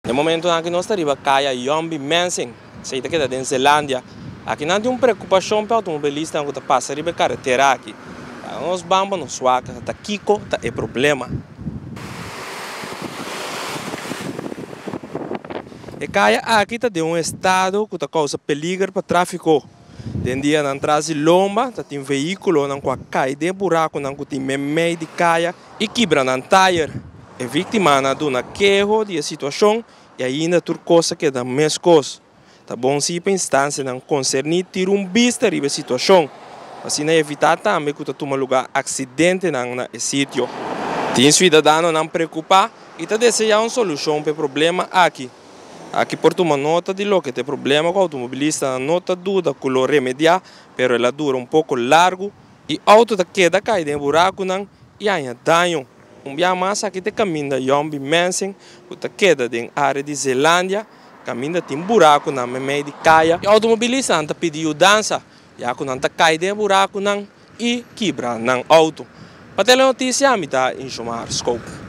Na e momentonan aki nos ta riba kaya Yombi Mensing, esei ta keda den Zeelandia. Aki nan tin un preokupashon pa e outomobilistanan ku ta pasa riba e karetera aki. Laga nos ban pa nos wak ta kiko ta e problema. E kaya aki ta den un estado ku ta kousa peliger pa tráfiko. Den dianan tras di lomba ta tin vehíkulonan ku a kai den e burakunan ku tin meimei di kaya i kibra nan tayer. E víktimanan a duna keho di e situashon i ainda tur kos a keda meskos. Ta bon si pa instansianan konserní tira un bista riba e situashon, pa asina evitá tambe ku ta tuma lugá aksidentenan na e sitio. Tin suidadanonan preokupá i ta deseá un solushon pa e problema aki. Aki por tuma nota di loke ta e problema ku outomobilistanan no ta duda ku lo remediá, pero el a dura un poko largu i outo ta keda kai den e burakunan i haña daño. Un bia mas aki ta e kaminda Yombi Mensing ku ta keda den área di Zeelandia, kaminda tin burakunan meimei di kaya i outomobilistanan ta pidi yudansa ya ku nan ta kai den e burakunan i kibra nan outo. Pa Telenotisia ami ta Inshomar Scope.